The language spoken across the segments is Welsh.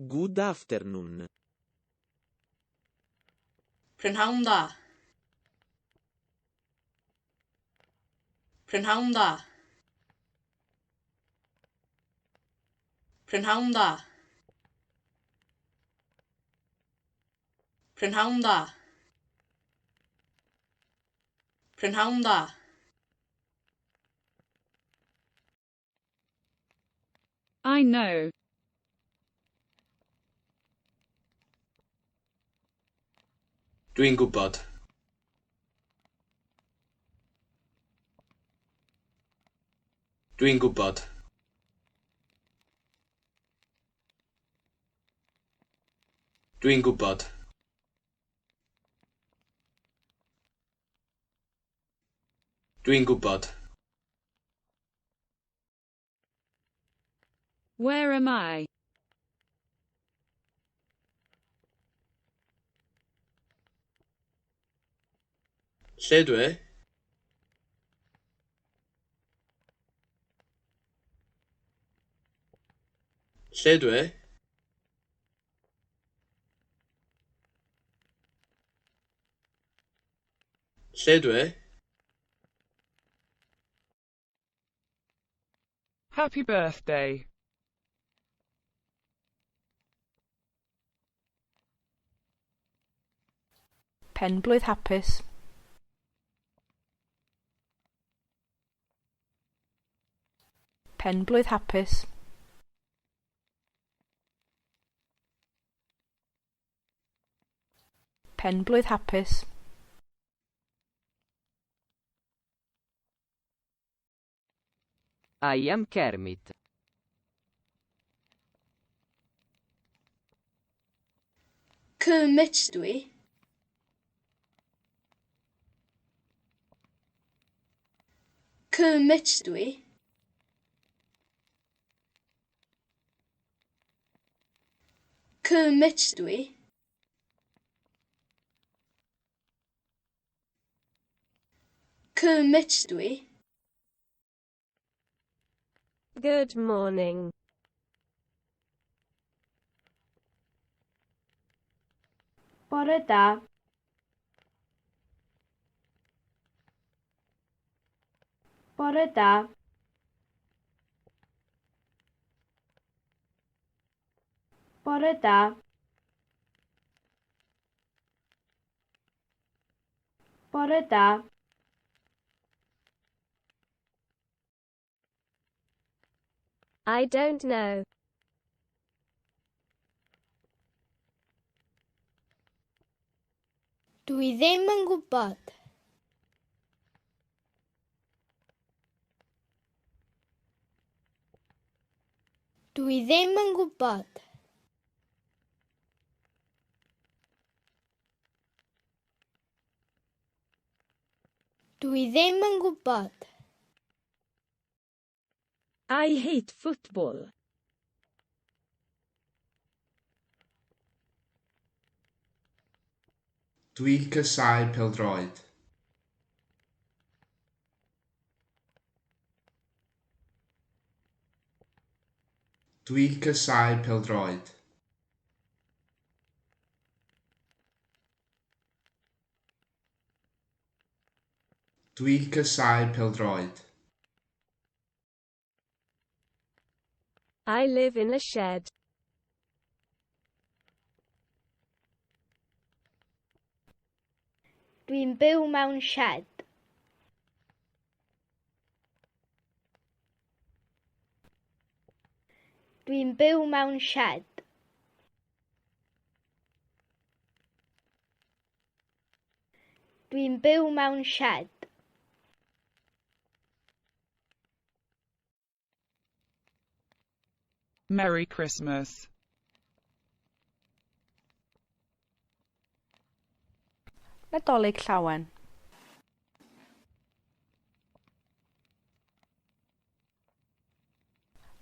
Good afternoon. Prynhawn da. Prynhawn da. Prynhawn da. Prynhawn da. Prynhawn da. I know. Dwi'n gwybod. Dwi'n gwybod. Dwi'n gwybod. Dwi'n gwybod. Where am I? Lle dwi? Lle dwi? Lle dwi? Happy birthday. Penblwydd hapus. Penblwydd hapus. Penblwydd hapus. I am Kermit. Kermit dwi. Kermit dwi. Kermit dwi. Kermit dwi. Good morning. Bore da. Bore da. Bore da. Bore da. I don't know. Dwi ddim yn gwybod. Dwi ddim yn gwybod. Dwi ddim yn gwybod. I hate football. Dwi'n casáu pêl-droed. Dwi'n casáu pêl-droed. Dwi'n casáu pêl-droed. I live in a shed. Dwi'n byw mewn sied. Dwi'n byw mewn sied. Dwi'n byw mewn sied. Merry Christmas. Nadolig Llawen.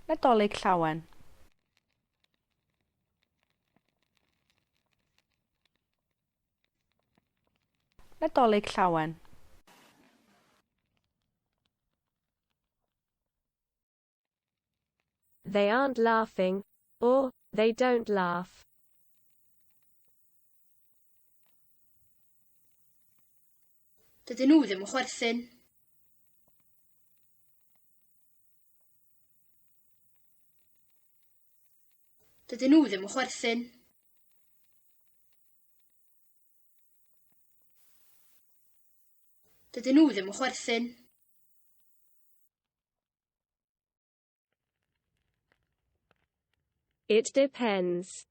Nadolig Llawen. Nadolig Llawen. They aren't laughing, or They don't laugh. Dydyn nhw ddim yn chwerthin. Dydyn nhw ddim yn chwerthin. Dydyn nhw ddim yn chwerthin. It depends.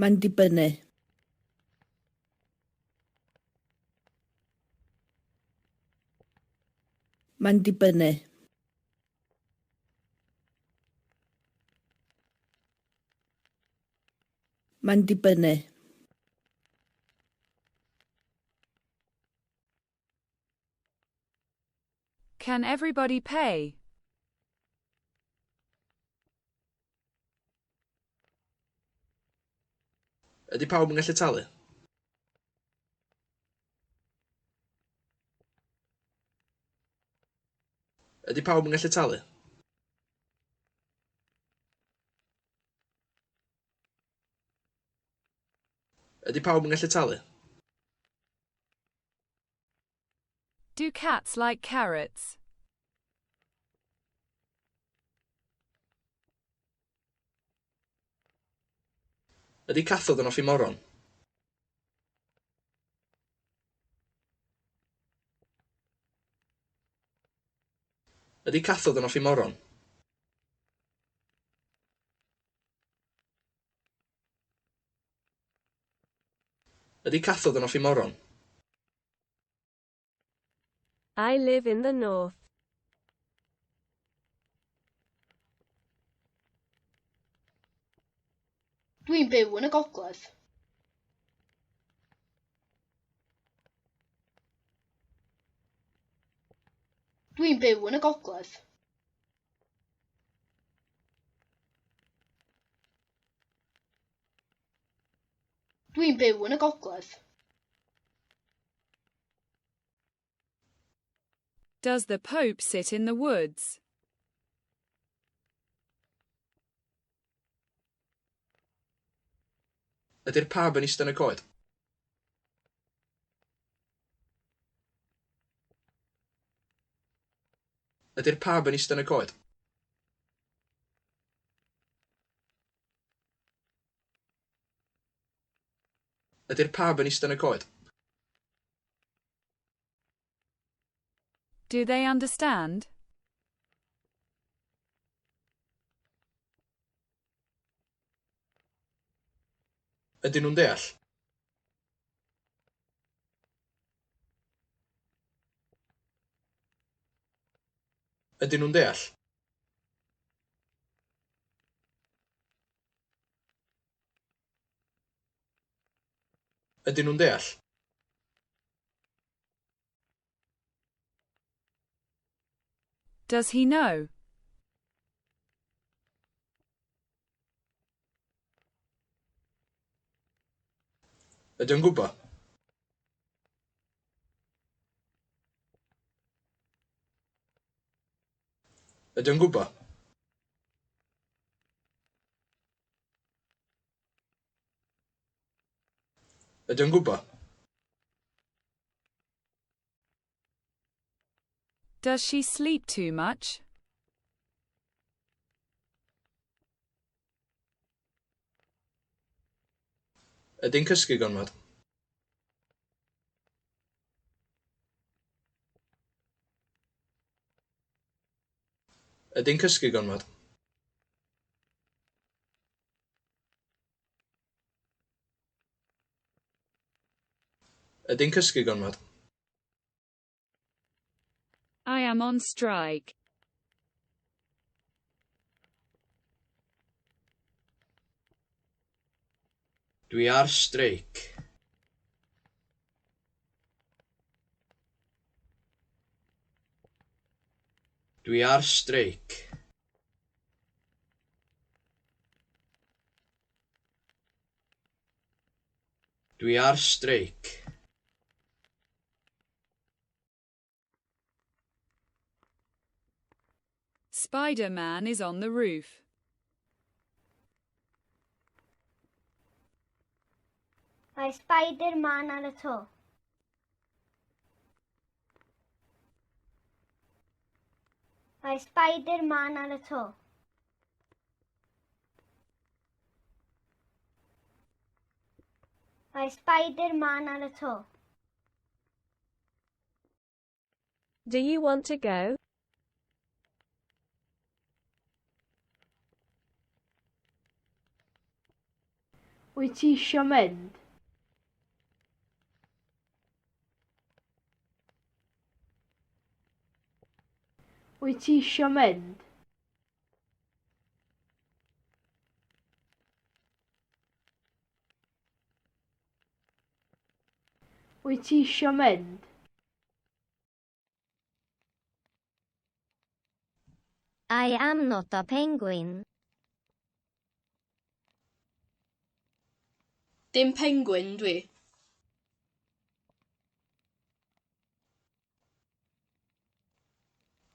Mae'n dibynnu. Mae'n dibynnu. Mae'n dibynnu. Can everybody pay? Ydy pawb yn gallu talu? Ydy pawb yn gallu talu? Ydy pawb yn gallu talu? Do cats like carrots? Ydy cathod yn hoffi moron? Ydy cathod yn hoffi moron? Ydy cathod yn hoffi moron? I live in the north. Dwi'n byw yn y gogledd. Dwi'n byw yn y gogledd. Dwi'n byw yn y gogledd. Does the Pope sit in the woods? Ydy'r pab yn eistedd yn y coed? Ydy'r pab yn eistedd yn y coed? Ydy'r pab yn eistedd yn y coed? Do they understand? Ydyn nhw'n deall? Ydyn nhw'n deall? Ydyn nhw'n deall? Does he know? Ydy o'n gwybod? Ydy o'n gwybod? Ydy o'n gwybod? Does she sleep too much? Ydy'n cysgu gormod? Ydy'n cysgu gormod? Ydy'n cysgu gormod? I am on strike. Dwi ar streic. Dwi ar streic. Dwi ar streic. Spider-Man is on the roof. Mae Spider-Man ar y to. Mae Spider-Man ar y to. Mae Spider-Man ar y to. Do you want to go? Wyt ti isio mynd? Wyt ti isio mynd? Wyt ti isio mynd? I am not a penguin. Dim pengwin dwi.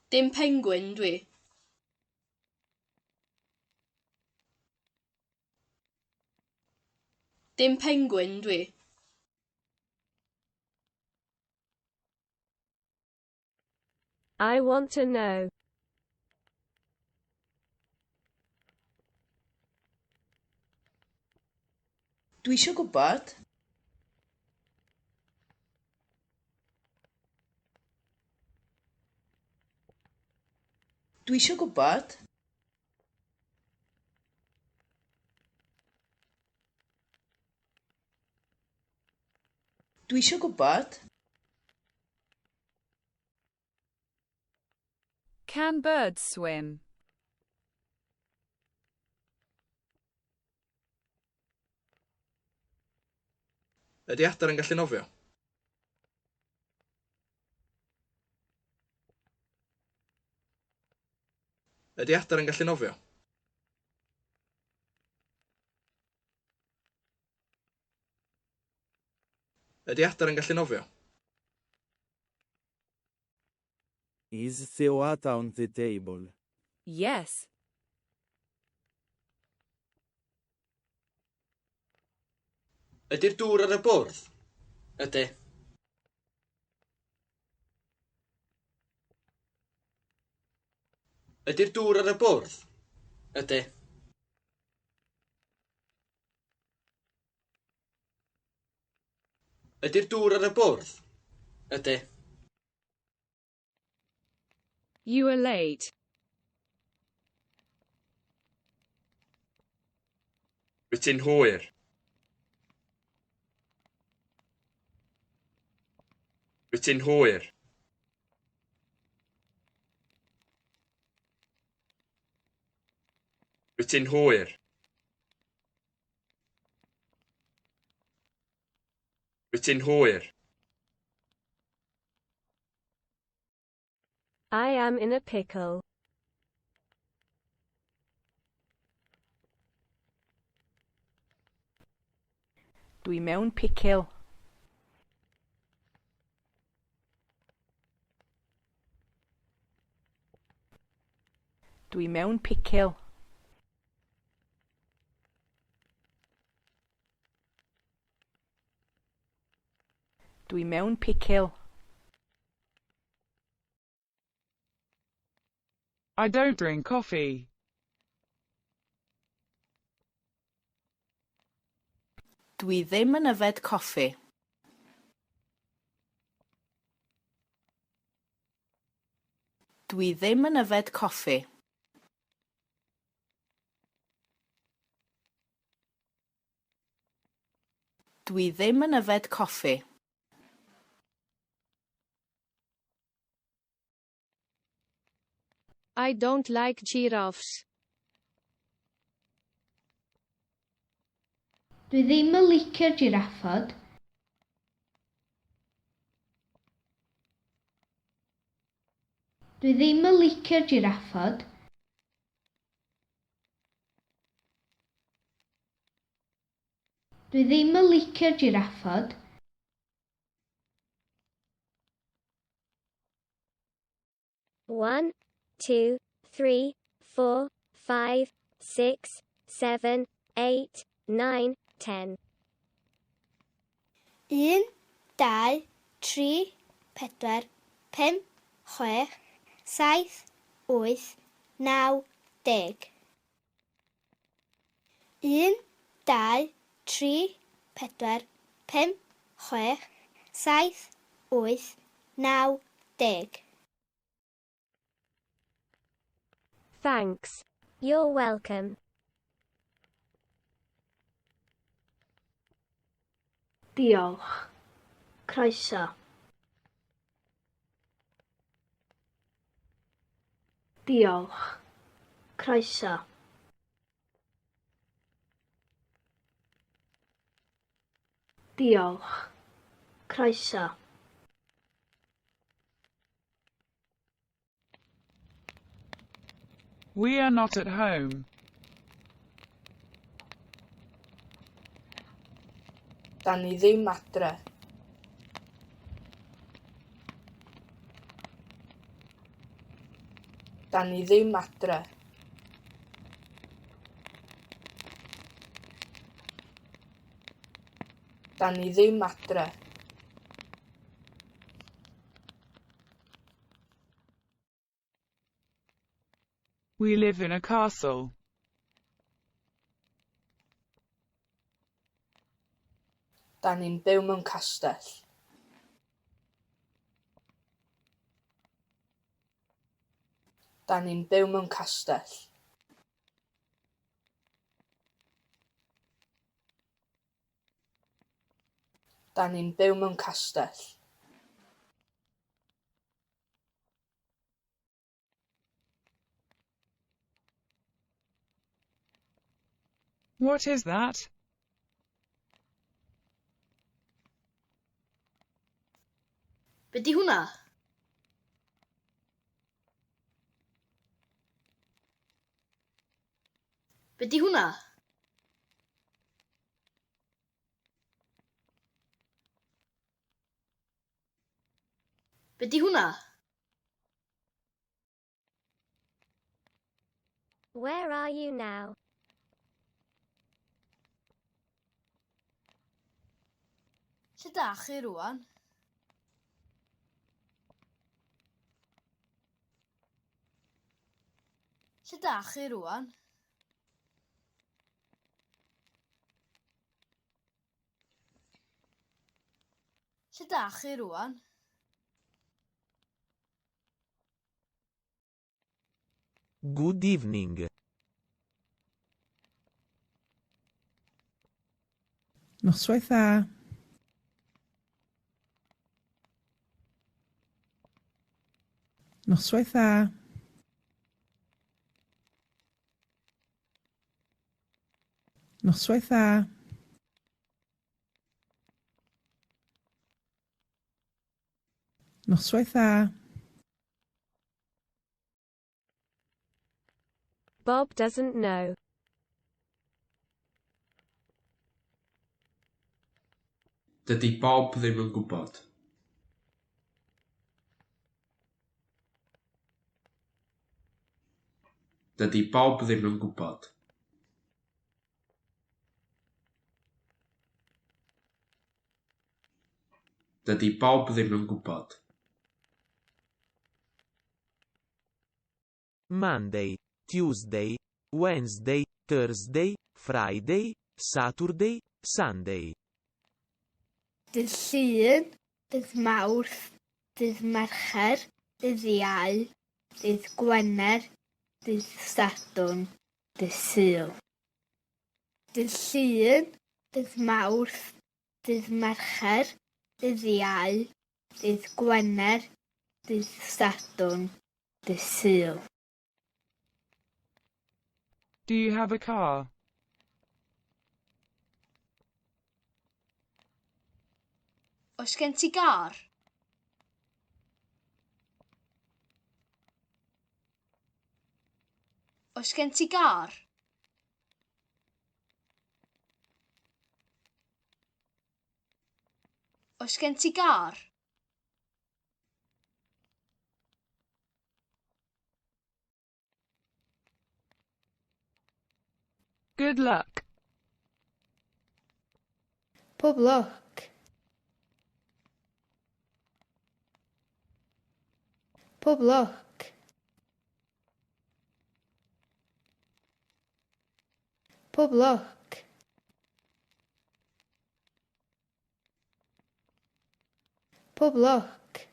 Dim pengwin dwi. Dim pengwin dwi. I want to know. Dwi isio gwybod. Dwi isio gwybod. Dwi isio gwybod. Can birds swim? Ydy adar yn gallu nofio? Ydy adar yn gallu nofio? Ydy adar yn gallu nofio? Is the water on the table? Yes. Ydy'r dŵr ar y bwrdd? Ydy. Ydy'r dŵr ar y bwrdd? Ydy. Ydy'r dŵr ar y bwrdd? Ydy. You are late. Wyt ti'n hwyr? Wyt ti'n hwyr? Wyt ti'n hwyr? Wyt ti'n hwyr? I am in a pickle. Dwi mewn picil. Dwi mewn picil. Dwi mewn picil. I don't drink coffee. Dwi ddim yn yfed coffi. Dwi ddim yn yfed coffi. Dwi ddim yn yfed coffi. I don't like giraffes. Dwi ddim yn licio jiraffod. Dwi ddim yn licio jiraffod. Dwi ddim yn licio jiraffod. One, two, 3, 4, 5, 6, 7, 8, 9, 10. 1, 2, 3, 4, 5, 6, 7, 8, 9, 10. 1, 2, 3, 4, 5, 6, 7, 8, 9, 10. Thanks. You're welcome. Diolch. Croeso. Diolch. Croeso. Diolch. Croeso. We are not at home. Da ni ddim adre. Da ni ddim adre. Da ni ddim adre. We live in a castle. Da ni'n byw mewn castell. Da ni'n byw mewn castell. Da ni'n byw mewn castell. What is that? Be di hwnna? Be di hwnna? Be di hwnna? Where are you now? Lle dach chi rwan? Lle dach chi rwan? Lle dach chi rwan? Good evening. Noswaith dda. Noswaith dda. Noswaith dda. Noswaith dda. Bob doesn't know. Dydy Bob ddim yn gwybod. Dydy Bob ddim yn gwybod. Dydy Bob ddim yn gwybod. Monday, Tuesday, Wednesday, Thursday, Friday, Saturday, Sunday. Dydd Llun, dydd Mawrth, dydd Mercher, dydd Iau, dydd Gwener, dydd Sadwrn, dydd Sul. Dydd Llun, dydd Mawrth, dydd Mercher, dydd Iau, dydd Gwener, dydd Sadwrn, dydd Sul. Do you have a car? Oes gen ti gar? Oes gen ti gar? Oes gen ti gar? Good luck. Pob lwc. Pob lwc. Pob lwc. Pob lwc.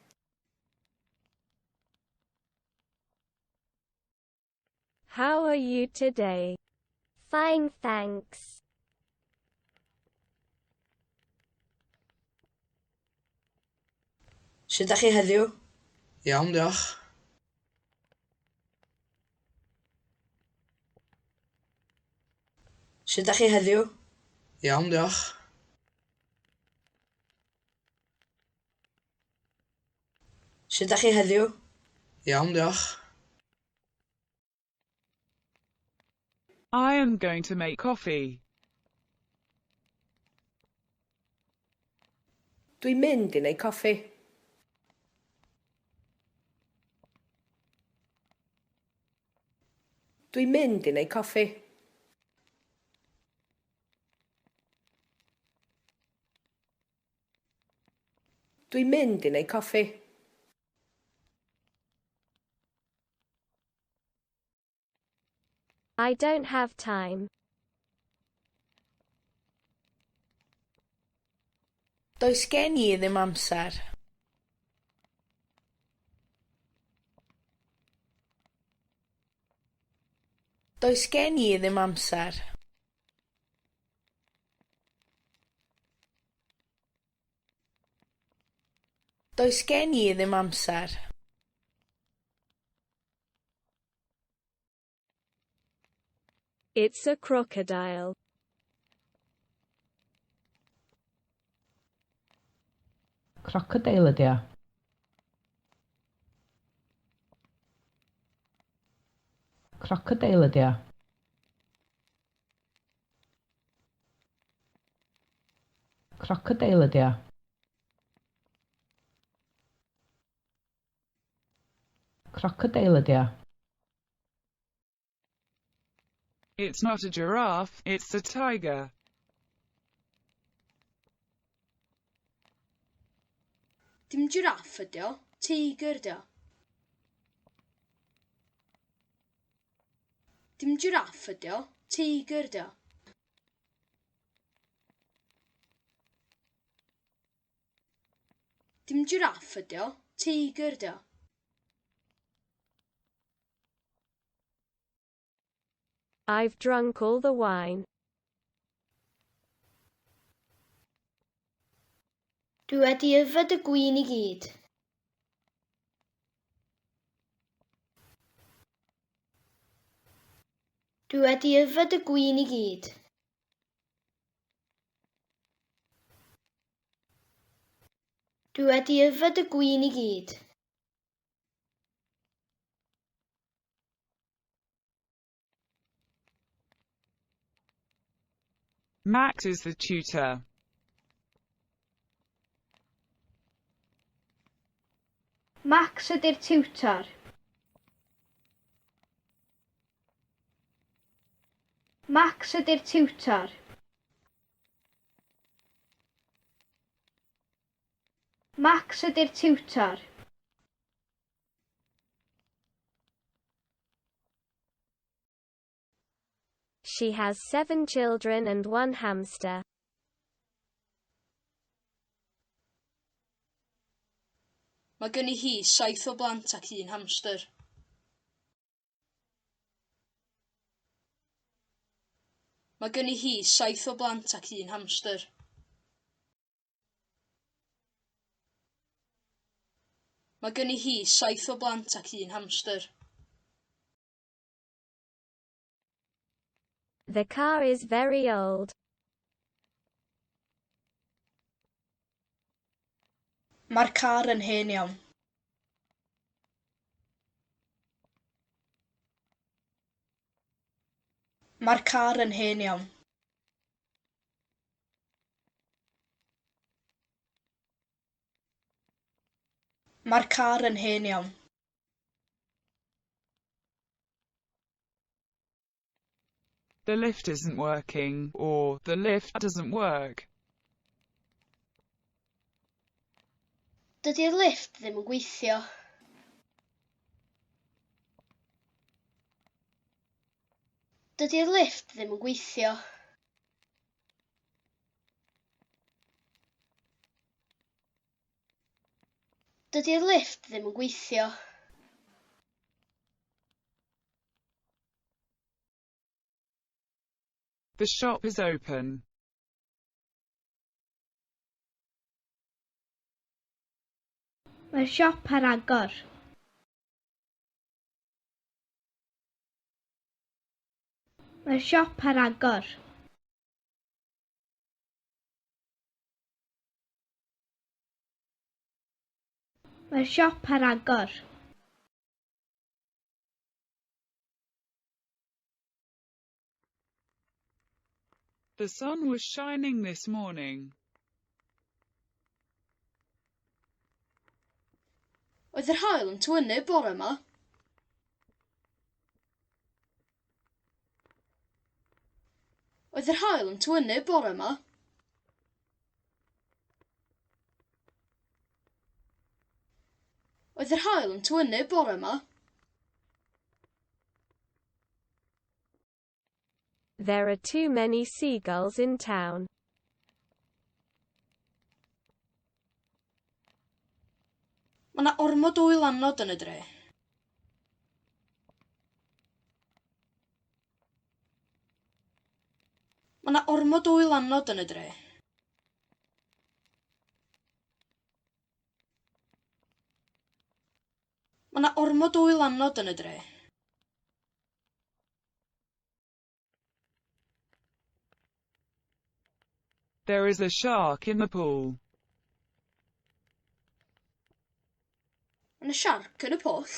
How are you today? Fine, thanks. Sut ydych chi heddiw? Iawn, diolch. Sut ydych chi heddiw? Iawn, diolch. Sut ydych chi heddiw? Iawn, diolch. I am going to make coffee. Dwi'n mynd i wneud coffi. Dwi'n mynd i wneud coffi. Dwi'n mynd i wneud coffi. I don't have time. Does gen i ddim amser. Does gen i ddim amser. Does gen i ddim amser. It's a crocodile. Crocodeil ydy o. Crocodeil ydy o. Crocodeil ydy o. Crocodeil ydy o. It's not a giraffe, it's a tiger. Dim jiráff ydy o, teigr ydy o. Dim jiráff ydy o, teigr ydy o. Dim jiráff ydy o, teigr ydy o. I've drunk all the wine. Dwi wedi yfed y gwin i gyd. Dwi wedi yfed y gwin i gyd. Dwi wedi yfed y gwin i gyd. Max is the tutor. Max ydy'r tiwtor. Max ydy'r tiwtor. Max ydy'r tiwtor. She has 7 children and 1 hamster. Mae gynni hi 7 o blant ac 1 hamster. Mae gynni hi 7 o blant ac 1 hamster. Mae gynni hi 7 o blant ac 1 hamster. The car is very old. Mae'r car yn hen iawn. Mae'r car yn hen iawn. Mae'r car yn hen iawn. The lift isn't working, or the lift doesn't work. Dydy'r lifft ddim yn gweithio. Dydy'r lifft ddim yn gweithio. Dydy'r lifft ddim yn gweithio. The shop is open. Mae'r siop ar agor. Mae'r siop ar agor. Mae'r siop ar agor. The sun was shining this morning. Oedd yr haul yn tywynnu bore 'ma? Oedd yr haul yn tywynnu bore 'ma? Oedd yr haul yn tywynnu bore 'ma? There are too many seagulls in town. Mae 'na ormod o wylanod yn y dre. Mae 'na ormod o wylanod yn y dre. Mae 'na ormod o wylanod yn y dre. There is a shark in the pool. Mae 'na siarc yn y pwll.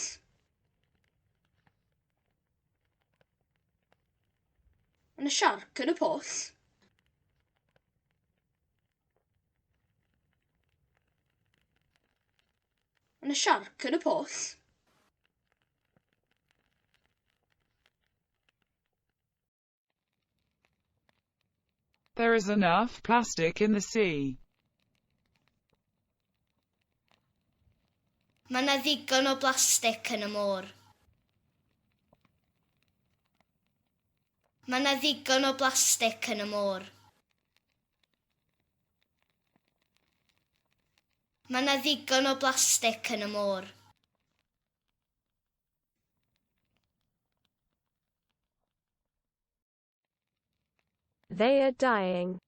Mae 'na siarc yn y pwll. Mae 'na siarc yn y pwll. There is enough plastic in the sea. Mae 'na ddigon o blastig yn y môr. Mae 'na ddigon o blastig yn y môr. Mae 'na ddigon o blastig yn y môr. They are dying.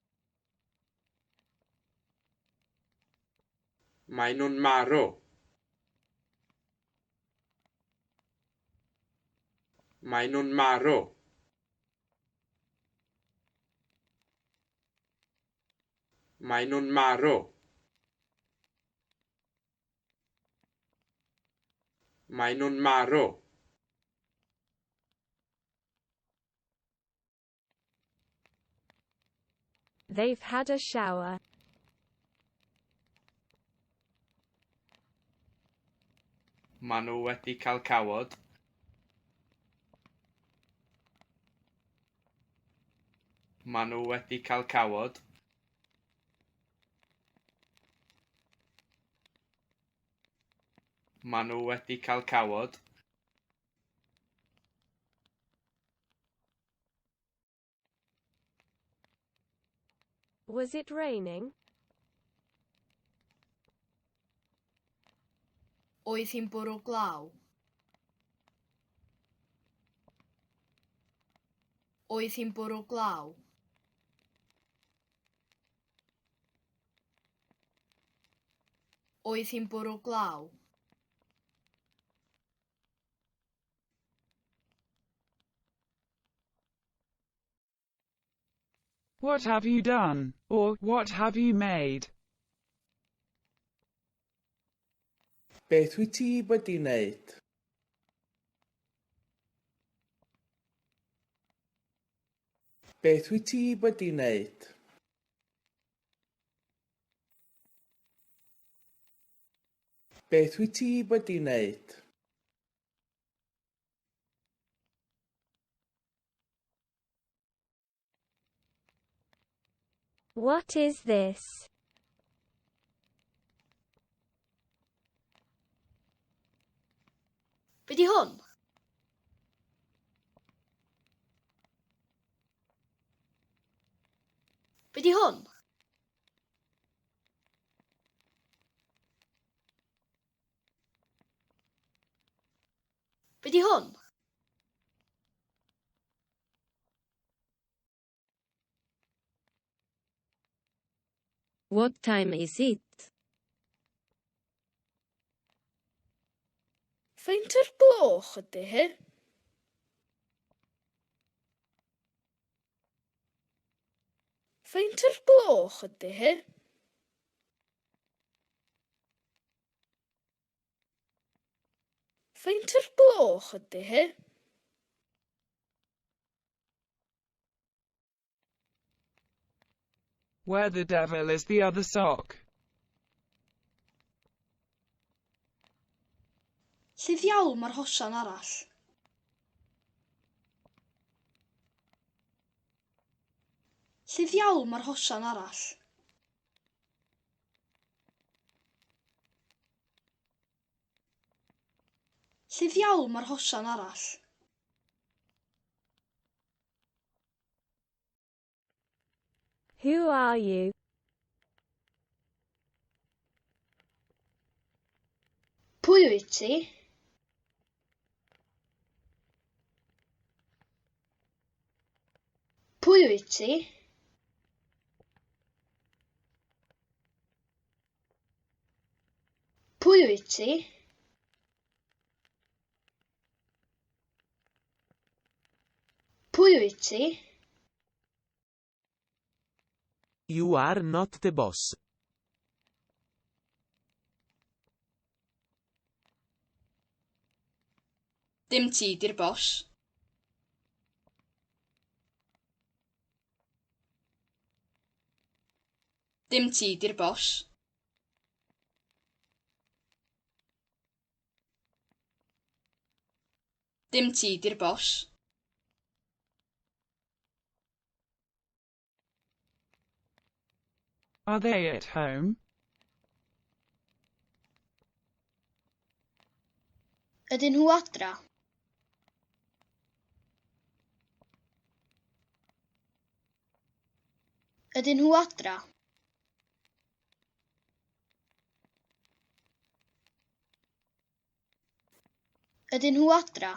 Maen nhw'n marw. Maen nhw'n marw. Maen nhw'n marw. Maen nhw'n marw. They've had a shower. Maen nhw wedi cael cawod. Maen nhw wedi cael cawod. Maen nhw wedi cael cawod. Was it raining? Oedd hi'n bwrw glaw? Oedd hi'n bwrw glaw? Oedd hi'n bwrw glaw? What have you done? Or, what have you made? Beth wyt ti wedi wneud? Beth wyt ti wedi wneud? Beth wyt ti wedi wneud? What is this? Be di hwn? Be di hwn? Be di hwn? What time is it? Faint o'r gloch ydy hi? Faint o'r gloch ydy hi? Faint o'r gloch ydy hi? Where the devil is the other sock? Lle ddiawl mae'r hosan arall? Lle ddiawl mae'r hosan arall? Lle ddiawl mae'r hosan arall? Who are you? Pwy wyt ti? Pwy wyt ti? Pwy wyt ti? Pwy wyt ti? You are not the boss. Dim ti 'di'r bos. Dim ti 'di'r bos. Dim ti 'di'r bos. Are they at home? Ydyn nhw adra? Ydyn nhw adra? Ydyn nhw adra?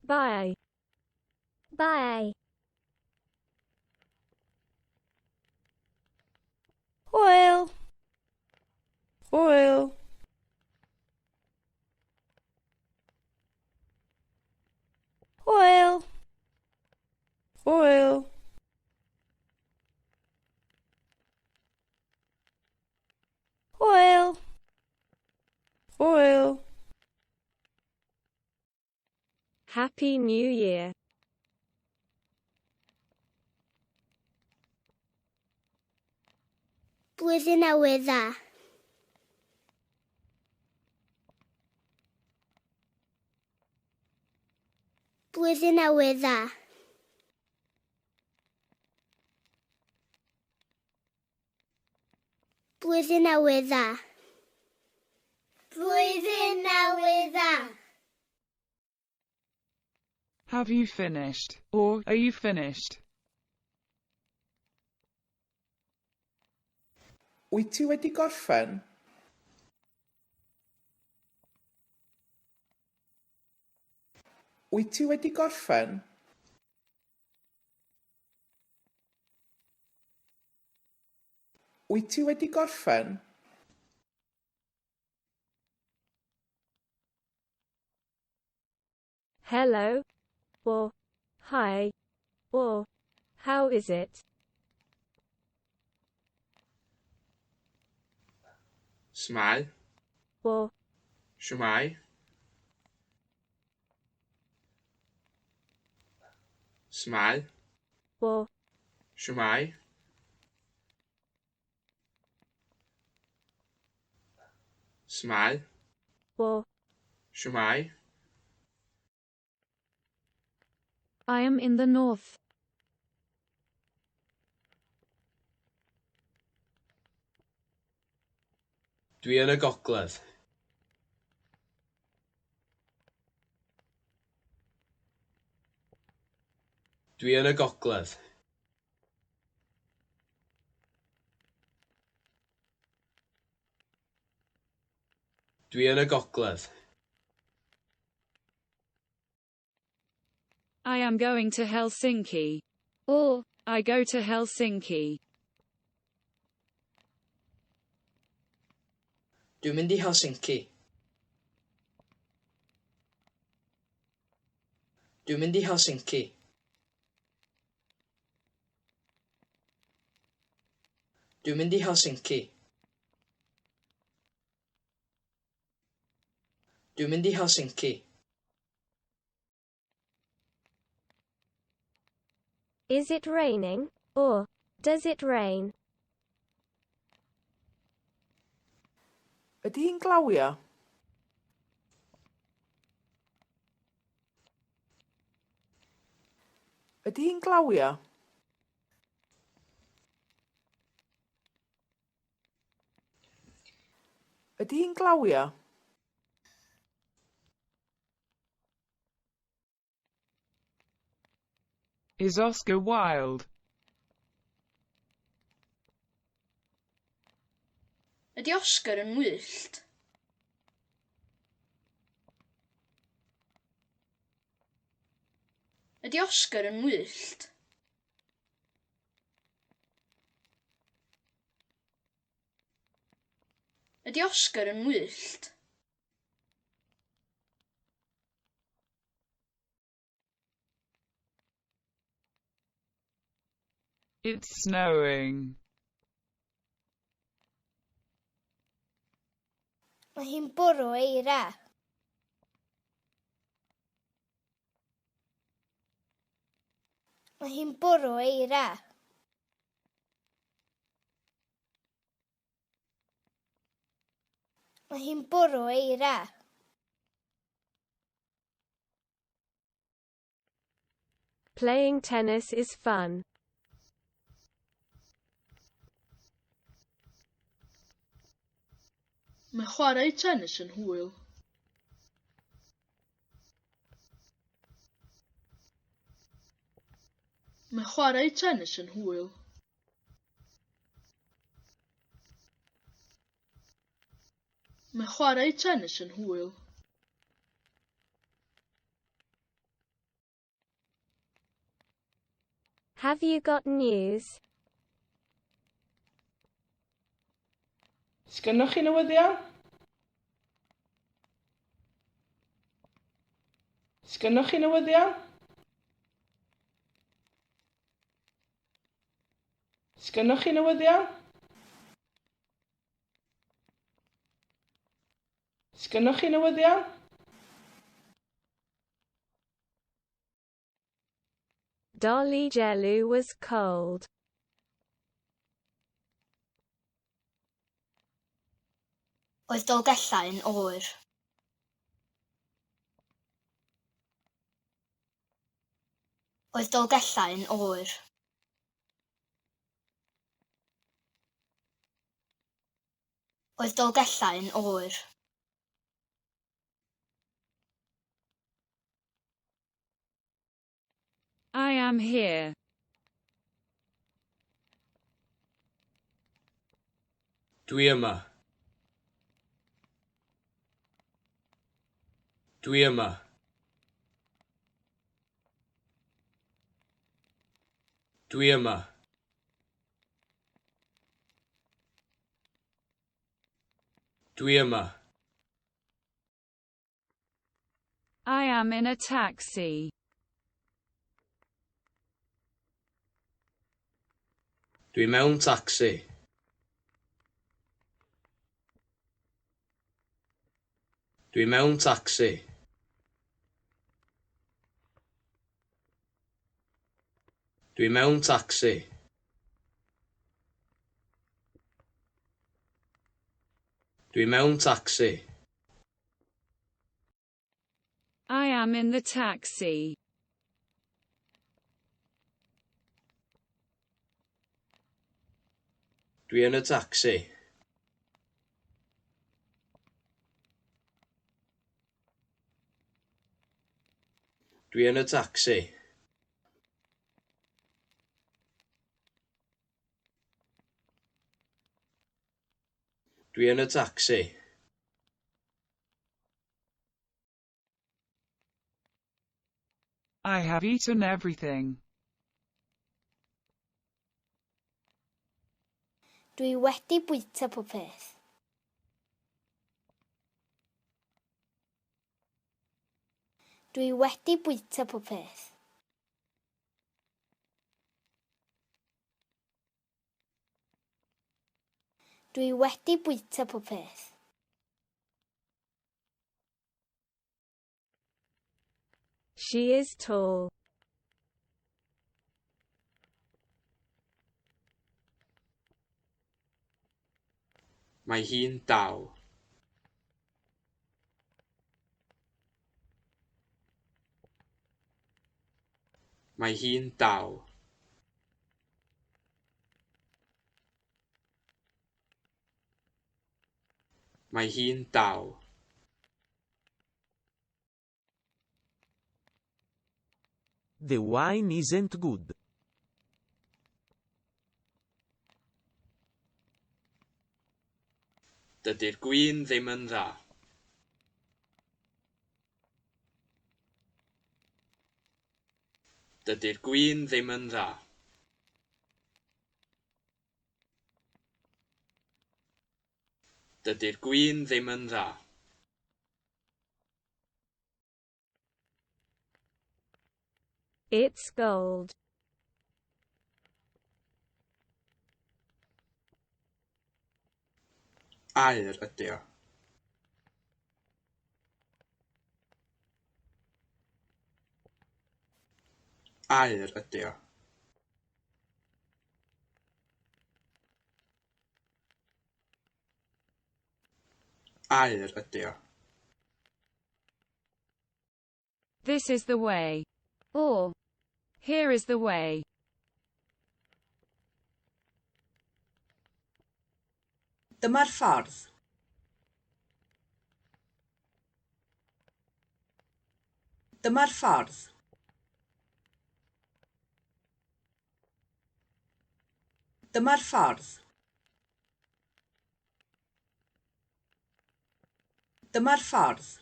Bye. Bye. Hwyl. Hwyl. Hwyl. Hwyl. Hwyl. Hwyl. Happy New Year. Blwyddyn Newydd Dda. Blwyddyn Newydd Dda. Blwyddyn Newydd Dda. Blwyddyn Newydd Dda. Have you finished? Or, are you finished? Wyt ti wedi gorffen? Wyt ti wedi gorffen? Wyt ti wedi gorffen? Hello. Or, hi. Or, how is it? S'mae? Or, Shwmae? S'mae? Or, Shwmae? S'mae? Or, Shwmae? I am in the north. Dwi yn y gogledd. Dwi yn y gogledd. Dwi yn y gogledd. I am going to Helsinki. Or, I go to Helsinki. Dwi'n mynd i Helsinki. Dwi'n mynd i Helsinki. Dwi'n mynd i Helsinki. Dwi'n mynd i Helsinki. Is it raining? Or, does it rain? Ydy hi'n glawio? Ydy hi'n glawio? Ydy hi'n glawio? Is Oscar wild? Ydy Oscar yn wyllt? Ydy Oscar yn wyllt? Ydy Oscar yn wyllt? It's snowing. Mae hi'n bwrw eira. Mae hi'n bwrw eira. Mae hi'n bwrw eira. Playing tennis is fun. Mae chwarae tennis yn hwyl. Mae chwarae tennis yn hwyl. Mae chwarae tennis yn hwyl. Have you got news? Sgynnoch chi newyddion? Sgynnoch chi newyddion? Sgynnoch chi newyddion? Sgynnoch chi newyddion? Dolly was cold. Oedd Dolgellau yn oer. Oedd Dolgellau yn oer. Oedd Dolgellau yn oer. I am here. Dwi yma. Dwi yma. Dwi yma. Dwi yma. I am in a taxi. Dwi mewn tacsi. Dwi mewn tacsi. Dwi mewn tacsi. Dwi mewn tacsi. I am in the taxi. Dwi yn y tacsi. Dwi yn y tacsi. Dwi yn y tacsi. I have eaten everything. Dwi wedi bwyta popeth. Dwi wedi bwyta popeth. Dwi wedi bwyta popeth. She is tall. Mae hi'n dal. Mae hi'n dal. Mae hi'n dal. The wine isn't good. Dydy'r gwin ddim yn dda. Dydy'r gwin ddim yn dda. Dydy'r gwin ddim yn dda. It's gold. Aur ydy o. Aur ydy o. Aur ydy o. This is the way. Or, here is the way. Dyma'r ffordd. Dyma'r ffordd. Dyma'r ffordd. Dyma'r ffordd.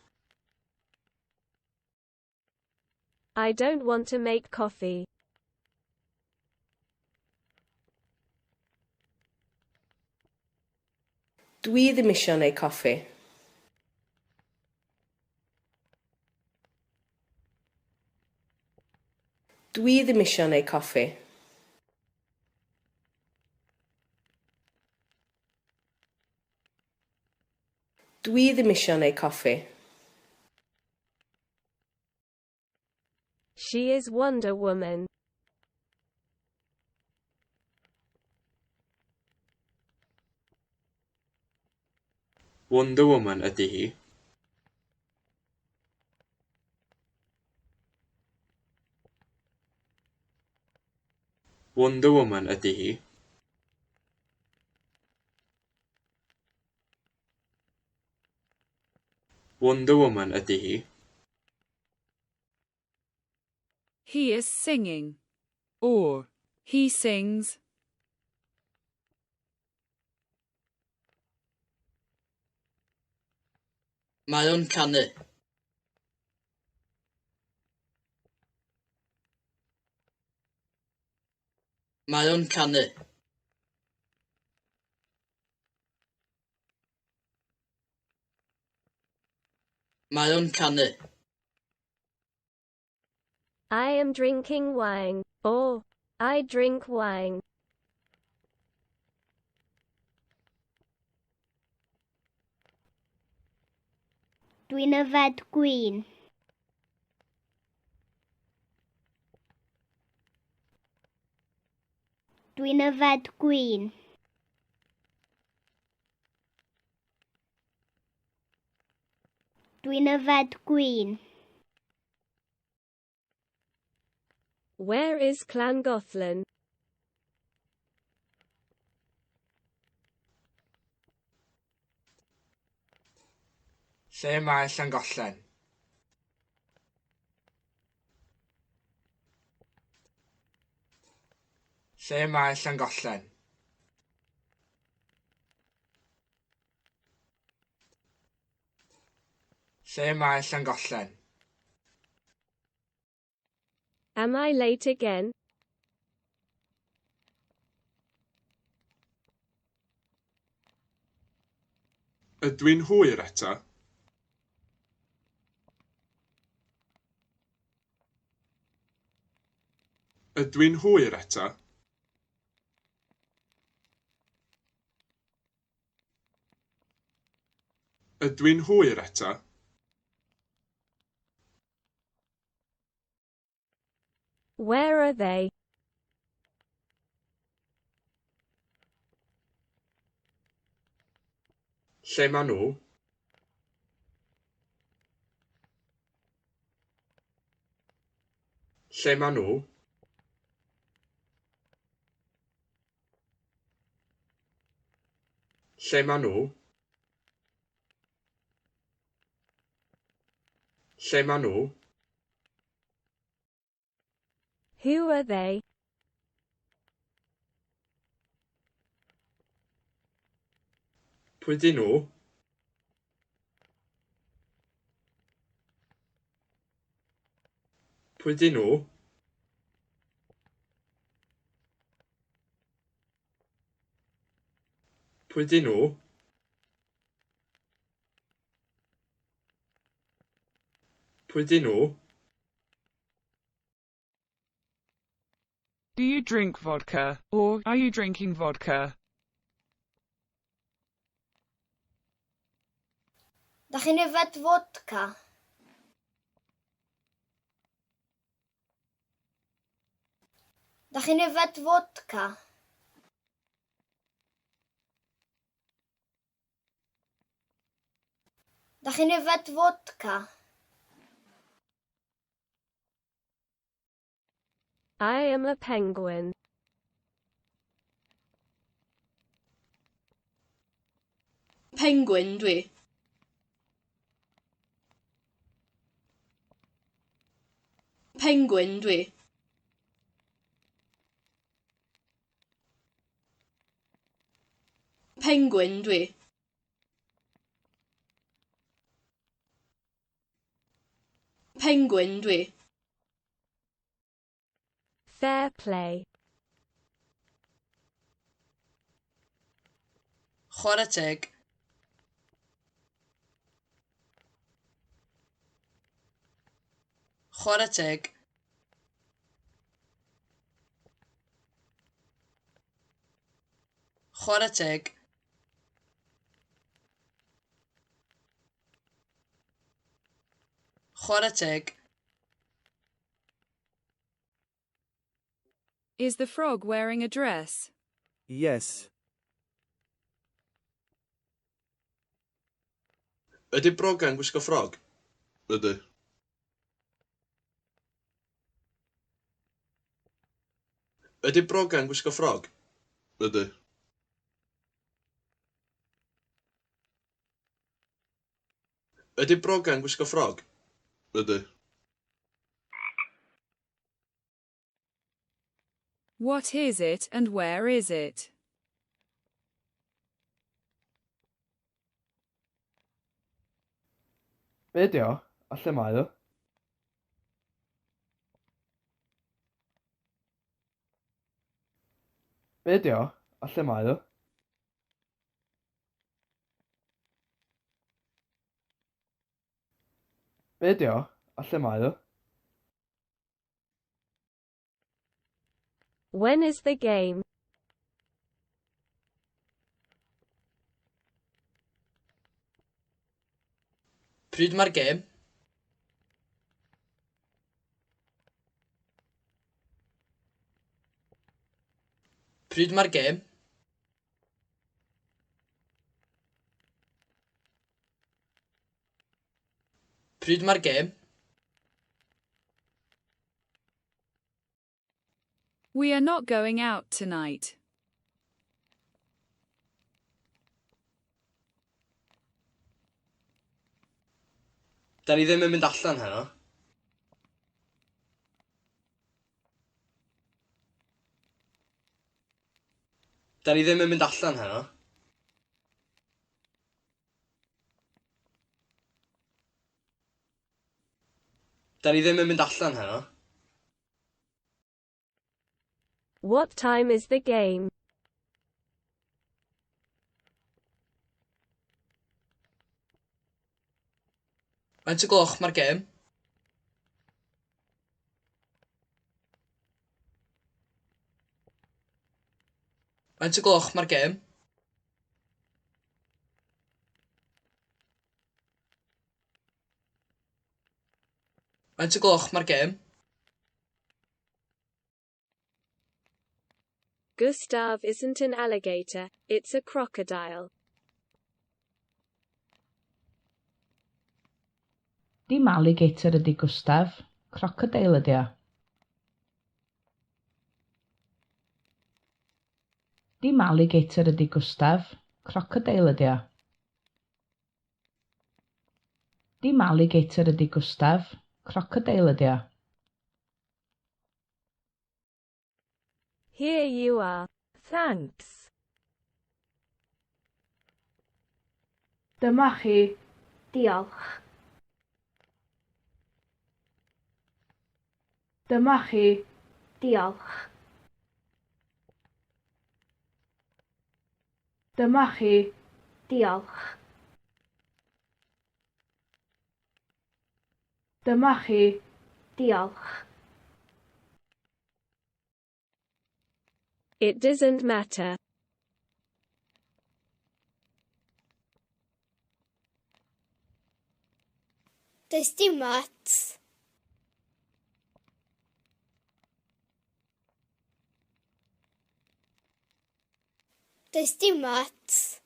I don't want to make coffee. Dwi ddim isio neud coffi. Dwi ddim isio neud coffi. Dwi ddim isio neud coffi. She is Wonder Woman. Wonder Woman ydy hi. Wonder Woman ydy hi. Wonder Woman ydy hi. He is singing. Or, he sings. Mae o'n canu. Mae o'n canu. Mae o'n canu. I am drinking wine. Or, I drink wine. Dwi'n yfed gwin. Dwi'n yfed gwin. Dwi'n yfed gwin. Where is Llangollen? Lle mae Llangollen? Lle mae Llangollen? Lle mae Llangollen? Am I late again? Ydw i'n hwyr eto? Ydw i'n hwyr eto? Ydw i'n hwyr eto? Where are they? Lle maen nhw? Lle maen nhw? Lle maen nhw? Lle maen nhw? Who are they? Pwy dyn nhw? Pwy dyn nhw? Pwy dyn nhw? Pwy dyn nhw? Do you drink vodka, or are you drinking vodka? Dach chi'n yfed fodca? Dach chi'n yfed fodca? Dach chi'n yfed fodca? I am a penguin. Pengwin dwi. Pengwin dwi. Pengwin dwi. Pengwin dwi. Fair play. Chwarae teg. Chwarae teg. Chwarae teg. Chwarae teg. Is the frog wearing a dress? Yes. Ydy broga'n gwisgo ffrog? Ydy. Ydy broga'n gwisgo ffrog? Ydy. Ydy broga'n gwisgo ffrog? Ydy. What is it and where is it? Be ydy o, a lle mae o? Be ydy o, a lle mae o? Be ydy o, a lle mae o? When is the game? Pryd mae'r gêm? Pryd mae'r gêm? Pryd mae'r gêm? We are not going out tonight. Da ni ddim yn mynd allan heno. Da ni ddim yn mynd allan heno. Da ni ddim yn mynd allan heno. What time is the game? Faint o gloch mae'r gêm? Faint o gloch mae'r gêm? Faint o gloch mae'r gêm? Gustav isn't an alligator, it's a crocodile. Dim alligator ydy Gustaf, crocodeil ydy o. Dim alligator ydy Gustaf, crocodeil ydy o. Dim alligator ydy Gustaf, crocodeil ydy o. Here you are. Thanks. Dyma chi. Diolch. Dyma chi. Diolch. Dyma chi. Diolch. Dyma chi. Diolch. It doesn't matter. Does dim ots. Does dim ots.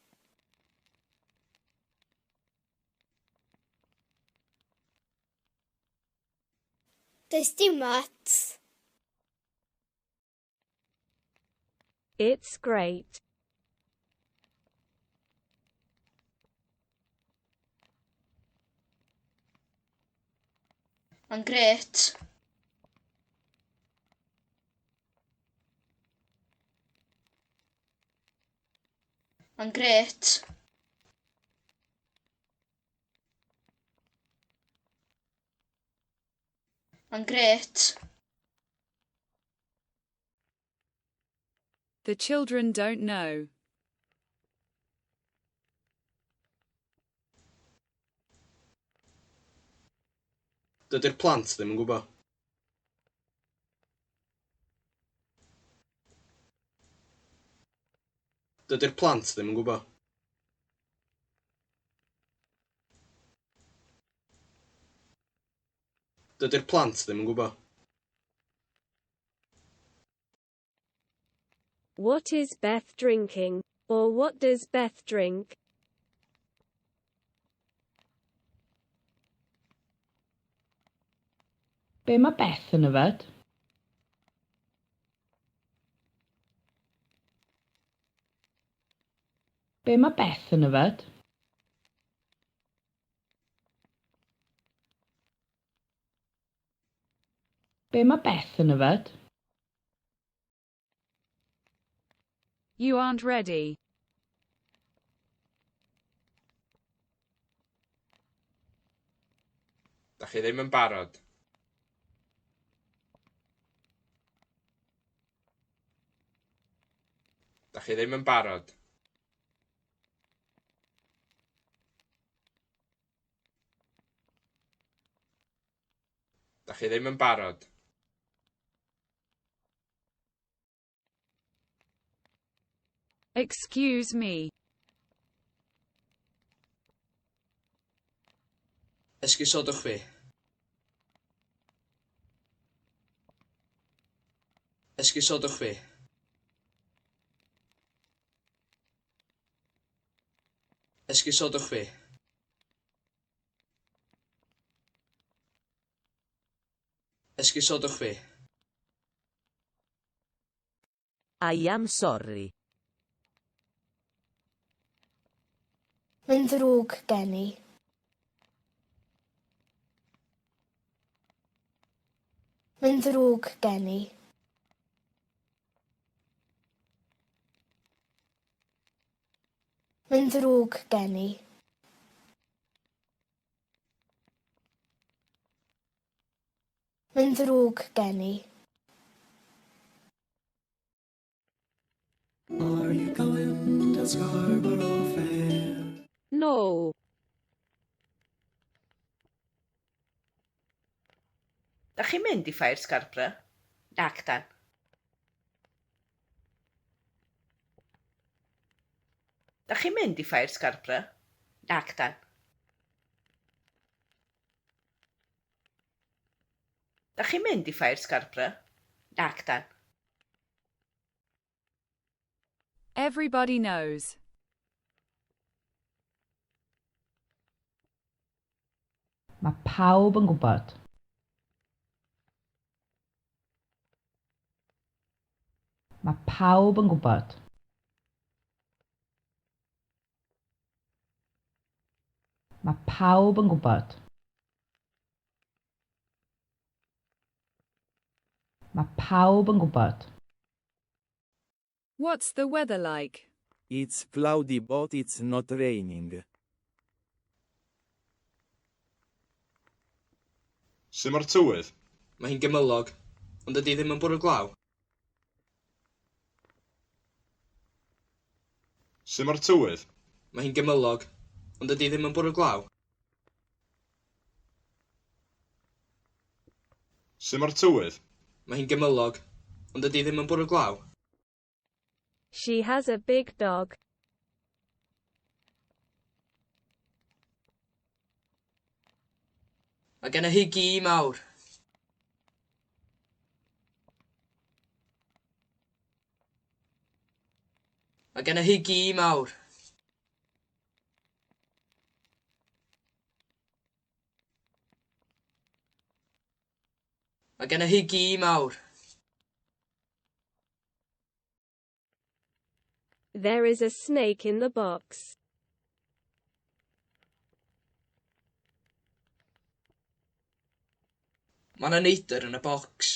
Does dim ots. It's great. Mae'n grêt. Mae'n grêt. Mae'n grêt. The children don't know. Dydy'r plant ddim yn gwybod. Dydy'r plant ddim yn gwybod. Dydy'r plant ddim yn gwybod. What is Beth drinking? Or what does Beth drink? Be mae Beth yn yfed? Be mae Beth yn yfed? Be mae Beth yn yfed? You aren't ready. Dach chi ddim yn barod. Dach chi ddim yn barod. Dach chi ddim yn barod. Excuse me. Esgusodwch fi. Esgusodwch fi. Esgusodwch fi. Esgusodwch fi. I am sorry. Mae'n ddrwg gen i. Mae'n ddrwg gen i. Mae'n ddrwg gen i. Mae'n ddrwg gen i. Are you going to Scarborough Fair? No. Da chi'n mynd i ffair Scarborough? Nac 'dan. Da chi'n mynd i ffair Scarborough? Nac 'dan. Da chi'n mynd i ffair Scarborough? Nac 'dan. Everybody knows. Mae pawb yn gwybod. Mae pawb yn gwybod. Mae pawb yn gwybod. Mae pawb yn gwybod. What's the weather like? It's cloudy but it's not raining. Sut mae'r tywydd? Mae hi'n gymylog, ond dydy ddim yn bwrw glaw. Sut mae'r tywydd? Mae hi'n gymylog, ond dydy ddim yn bwrw glaw. Sut mae'r tywydd? Mae hi'n gymylog, ond dydy ddim yn bwrw glaw. She has a big dog. Mae genna hi gi mawr. Mae genna hi gi mawr. Mae genna hi gi mawr. There is a snake in the box. Mae 'na neidr yn y bocs.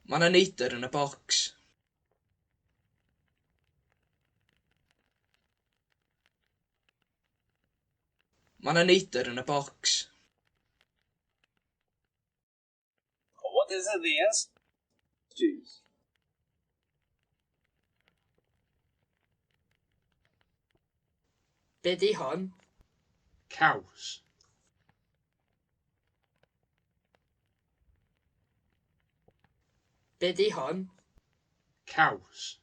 Mae 'na neidr yn y bocs. Mae 'na neidr yn y bocs. What is this? Juice. Be 'di hon? Caws. Be 'di hon? Caws.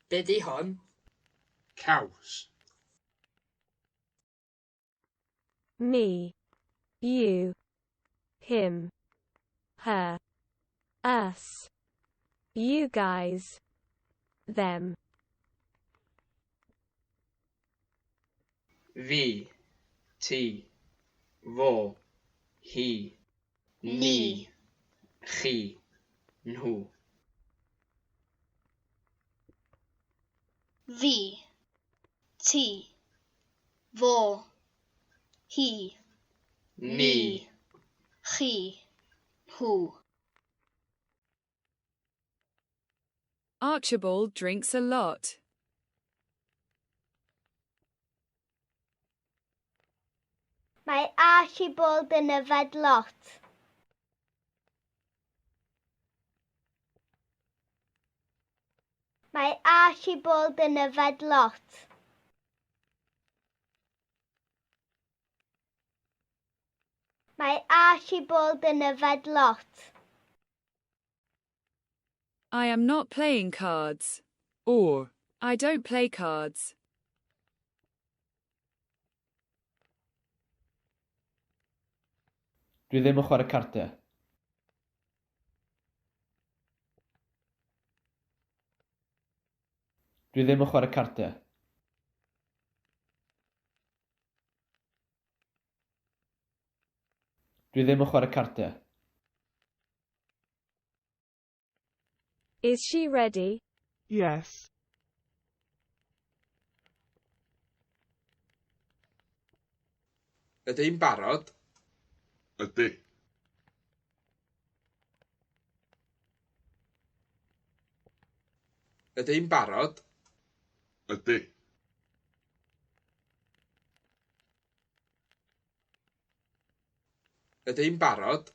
Be 'di hon? Caws. Me. You. Him. Her. Us. You guys. Them. Fi, ti, fo, hi, ni, chi, nhw. Fi. Ti. Fo. Hi. Ni. Chi. Nhw. Archibald drinks a lot. Mae Archibald yn yfed lot. Mae Archibald yn yfed lot. Mae Archibald yn yfed lot. I am not playing cards. Or. I don't play cards. Dwi ddim yn chwarae cardiau. Dwi ddim yn chwarae cardiau. Dwi ddim yn chwarae cardiau. Is she ready? Yes. Ydy hi'n barod? Ydy. Ydy hi'n barod? Ydy. Ydy hi'n barod?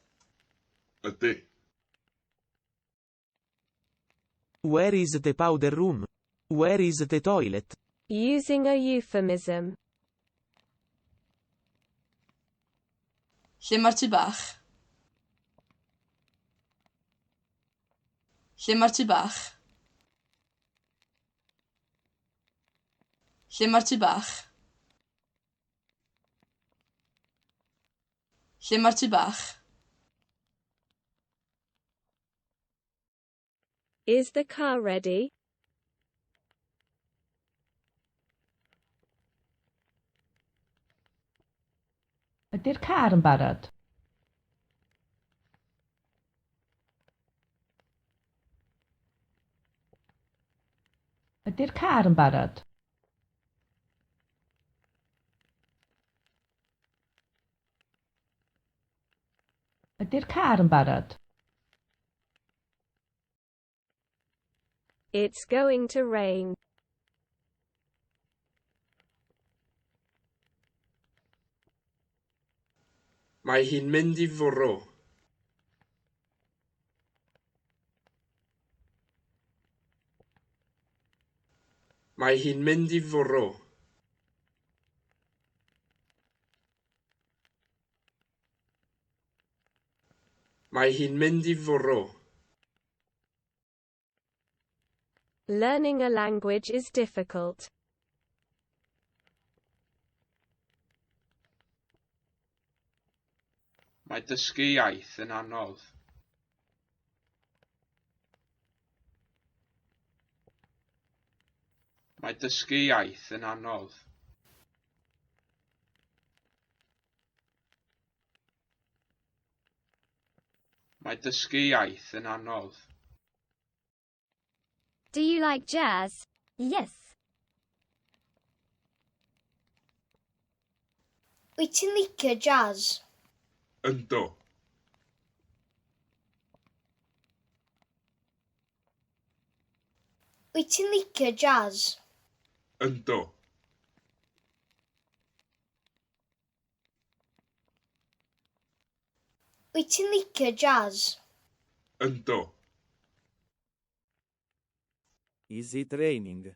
Ydy. Where is the powder room? Where is the toilet? Using a euphemism. Lle mae'r tŷ bach? Lle mae'r tŷ bach? Lle mae'r tŷ bach? Lle mae'r tŷ bach? Is the car ready? Ydy'r car yn barod? Ydy'r car yn barod? Ydy'r car yn barod? It's going to rain. Mae hi'n mynd i fwrw. Mae hi'n mynd i fwrw. Mae hi'n mynd i fwrw. Learning a language is difficult. Mae dysgu iaith yn anodd. Mae dysgu iaith yn anodd. Mae dysgu iaith yn anodd. Do you like jazz? Yes. Wyt ti'n licio jazz? Yndw. Wyt ti'n licio jazz? Yndw. Wyt ti'n licio jazz? Yndw. Is it raining?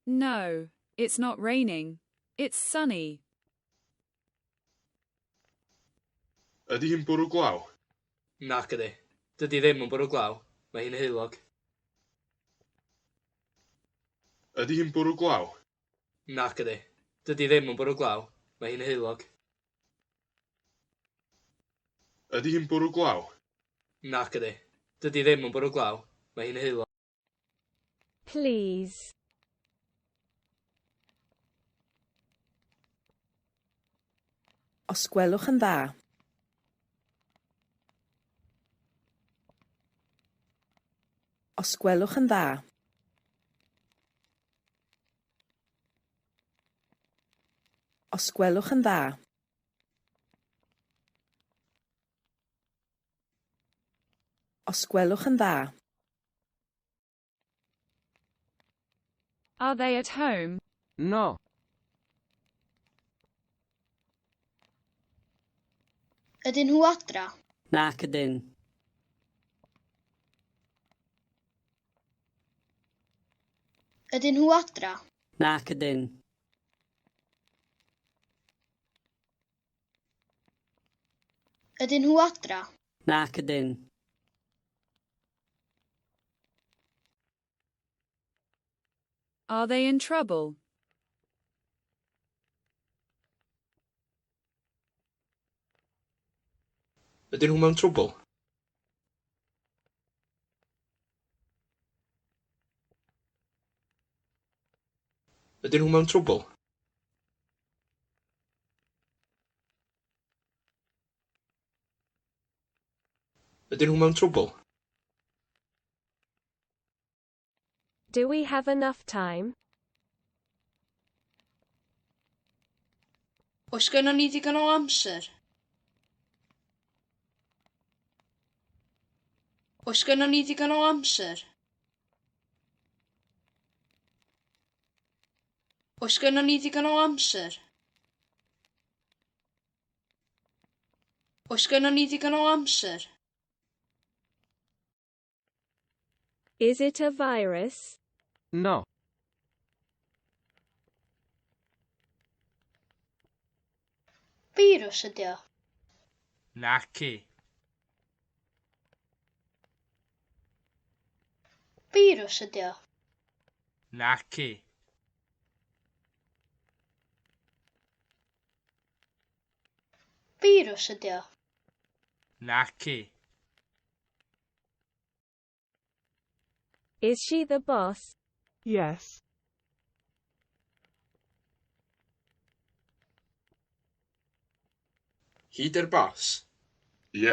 No, it's not raining. It's sunny. Ydy hi'n bwrw glaw? Nac ydy. Dydy ddim yn bwrw glaw. Mae hi'n heulog. Ydy hi'n bwrw glaw? Nac ydy. Dydy ddim yn bwrw glaw. Mae hi'n heulog. Ydy hi'n bwrw glaw? Nac ydy. Dydy ddim yn bwrw glaw. Mae hi'n heulog. Please. Os gwelwch yn dda. Os gwelwch yn dda. Os gwelwch yn dda. Os gwelwch yn dda. Are they at home? No. Ydyn nhw adra? Nac ydyn. Ydyn nhw adra? Nac ydyn. Ydyn nhw adra? Nac ydyn. Are they in trouble? Ydyn nhw mewn trwbl? Ydyn nhw mewn trwbl? Ydyn nhw mewn trwbl? Do we have enough time? Oes gynnon ni ddigon o amser? Oes gynnon ni ddigon o amser? Oes gynnon ni ddigon o amser? Oes gynnon ni ddigon o amser? Is it a virus? No. Firws ydy o. Naci. Firws ydy o. Naci. Firws ydy o. Naci. Is she the boss? Yes. Hi 'di'r bos? Ie.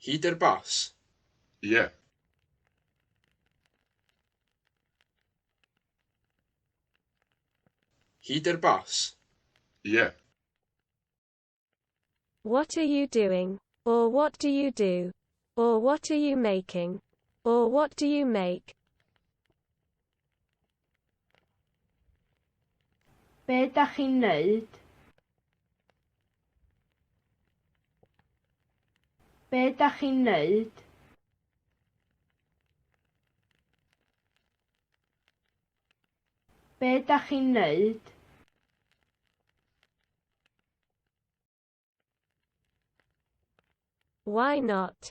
Hi 'di'r bos? Ie. Hi 'di'r bos? Ie. What are you doing? Or what do you do? Or what are you making? Or what do you make? Be dach chi'n neud? Be dach chi'n neud? Be dach chi'n neud? Why not?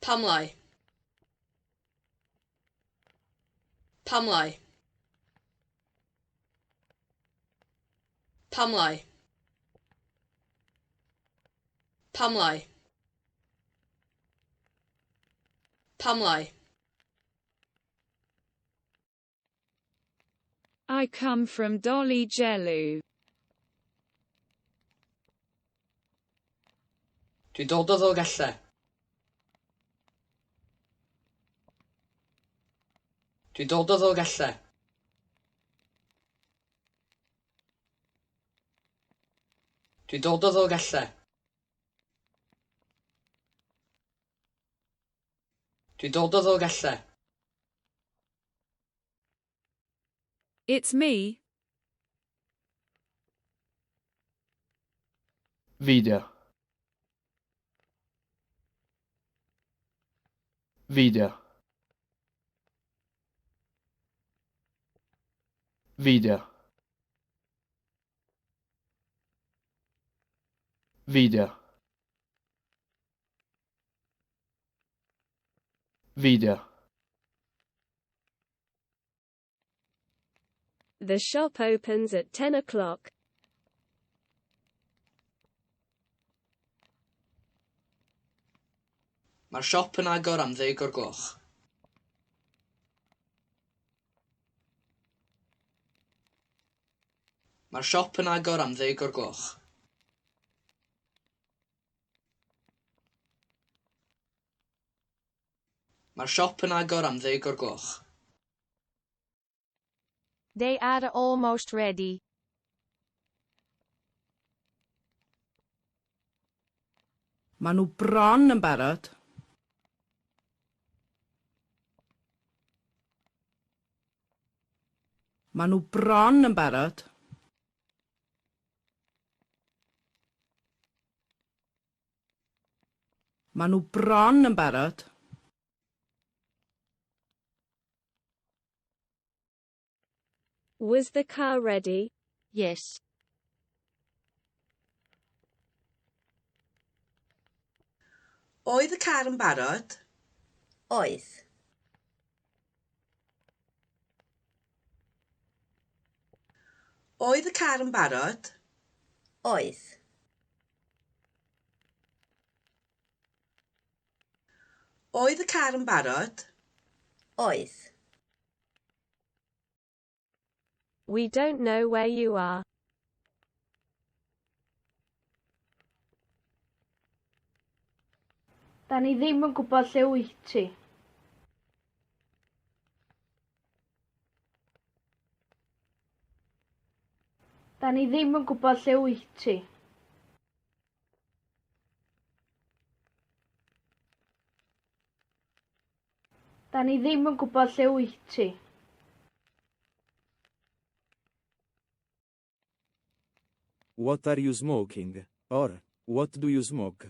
Pam lai? Pam lai? Pam lai? Pam lai? Pam lai? I come from Dolgellau. Dwi'n dod o Ddolgellau. Dwi'n dod o Ddolgellau. Dwi'n dod o Ddolgellau. Dwi'n dod o Ddolgellau. It's me. Fi 'di o. Fi 'di o. Fi 'di o. Fi 'di o. Fi 'di o. The shop opens at 10 o'clock. Mae'r siop yn agor am 10 o'r gloch. Mae'r siop yn agor am 10 o'r gloch. Mae'r siop yn agor am 10 o'r gloch. They are almost ready. Maen nhw bron yn barod. Maen nhw bron yn barod. Maen nhw bron yn barod. Was the car ready? Yes. Oedd y car yn barod? Oedd. Oedd y car yn barod? Oedd. Oedd y car yn barod? Oedd. We don't know where you are. Da ni ddim yn gwybod lle wyt ti. Da ni ddim yn gwybod lle wyt ti. Da ni ddim yn gwybod lle wyt ti. What are you smoking? Or, what do you smoke?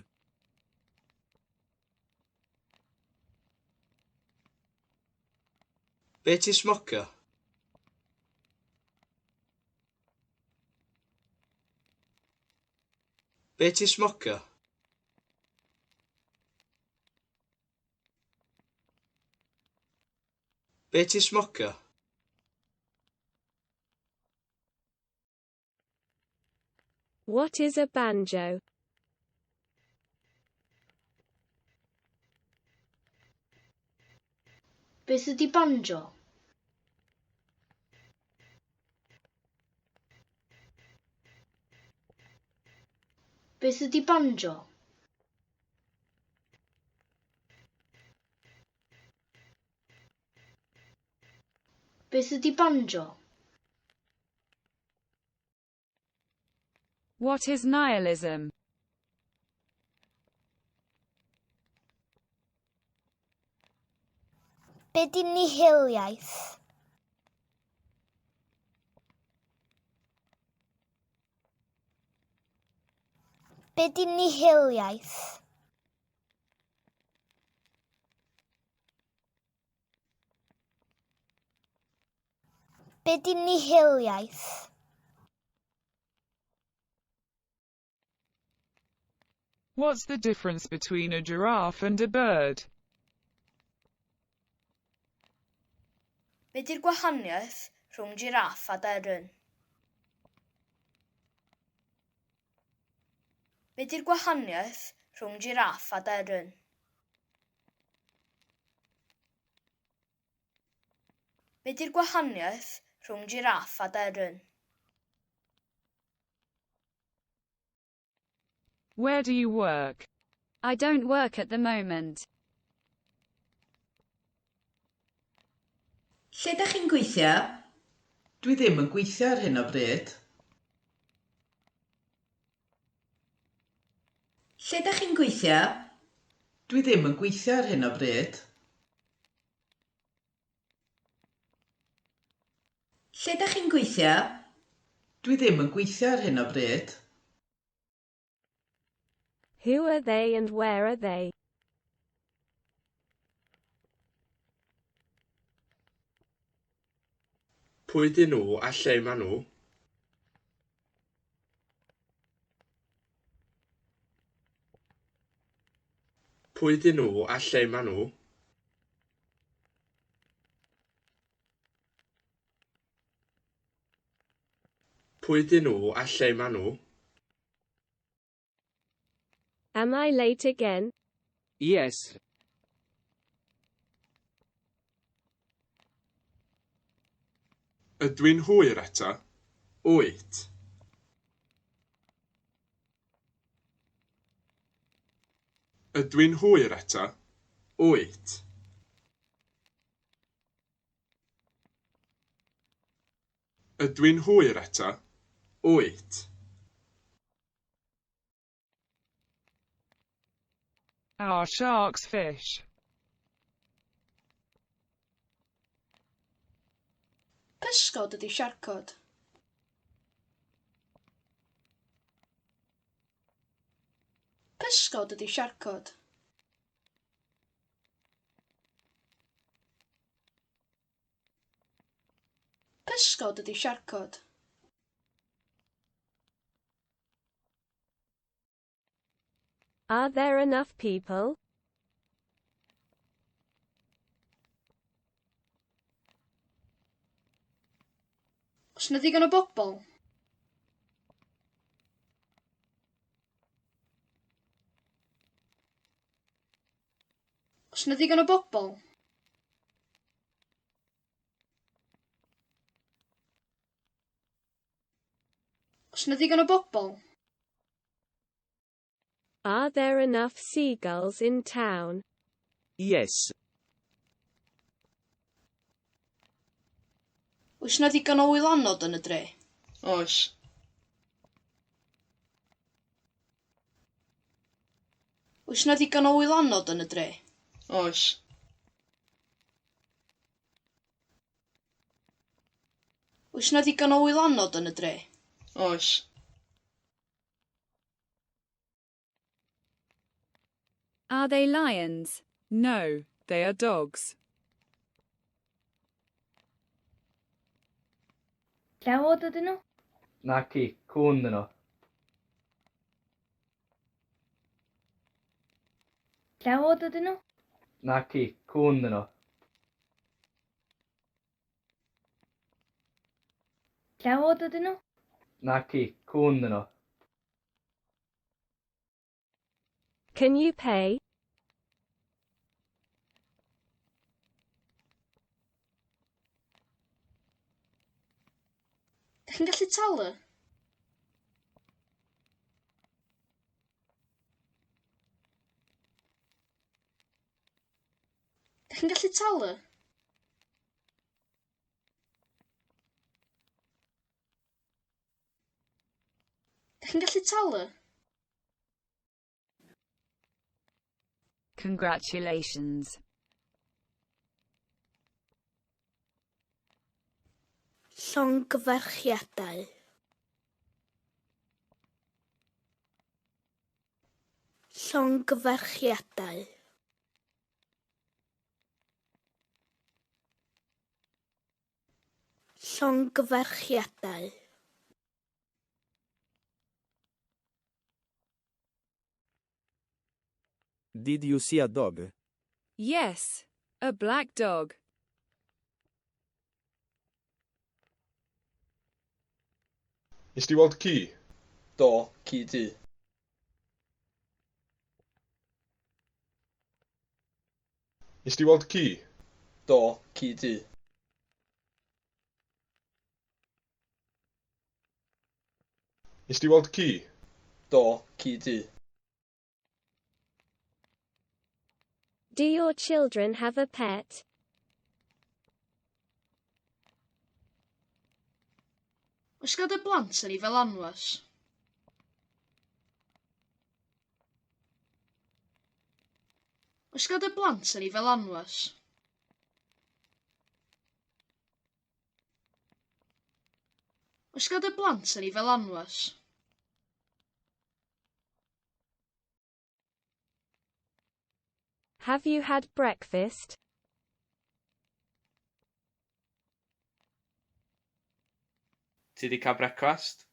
Be ti'n smocio? Be ti'n smocio? Be ti'n smocio? What is a banjo? Beth ydy banjo? Beth ydy banjo? Beth ydy banjo? What is nihilism? Be di nihiliaeth? Be di nihiliaeth? Be di nihiliaeth? What's the difference between a giraffe and a bird? Be di'r gwahaniaeth rhwng jiráff a deryn? Be di'r gwahaniaeth rhwng jiráff a deryn? Be di'r gwahaniaeth rhwng jiráff a deryn? Where do you work? I don't work at the moment. Lle dach chi'n gweithio? Dwi ddim yn gweithio ar hyn o bryd. Lle dach chi'n gweithio? Dwi ddim yn gweithio ar hyn o bryd. Lle dach chi'n gweithio? Dwi ddim yn gweithio ar hyn o bryd. Who are they and where are they? Pwy dyn nhw a lle maen nhw? Pwy dyn nhw a lle maen nhw? Pwy dyn nhw a lle maen nhw? Am I late again? Yes. Ydw i'n hwyr eto? Wyt. Ydw i'n hwyr eto? Wyt. Ydw i'n hwyr eto? Wyt. Are sharks fish? Pysgod ydy siarcod. Pysgod ydy siarcod. Pysgod ydy siarcod. Are there enough people? Oes 'na ddigon o bobl? Oes 'na ddigon o bobl? Oes 'na ddigon o bobl? Are there enough seagulls in town? Yes. Oes 'na ddigon o wylanod yn y dre? Oes. Oes 'na ddigon o wylanod yn y dre? Oes. Oes 'na ddigon o wylanod yn y dre? Oes. Are they lions? No, they are dogs. Llewod ydyn nhw? Naci, cŵn ydyn nhw. Llewod ydyn nhw? Naci, cŵn ydyn nhw. Llewod ydyn nhw? Naci, cŵn ydyn nhw. Can you pay? Dych chi'n gallu talu? Dych chi'n gallu talu? Dych chi'n gallu talu? Congratulations. Llongyfarchiadau. Llongyfarchiadau. Llongyfarchiadau. Did you see a dog? Yes, a black dog. Nes di weld ci? Do, ci du. Nes di weld ci? Do, ci du. Nes di weld ci? Do, ci du. Do your children have a pet? Oes gan dy blant anifail anwes? Oes gan dy blant anifail anwes? Oes gan dy blant anifail anwes? Have you had breakfast? Ti 'di cael brecwast?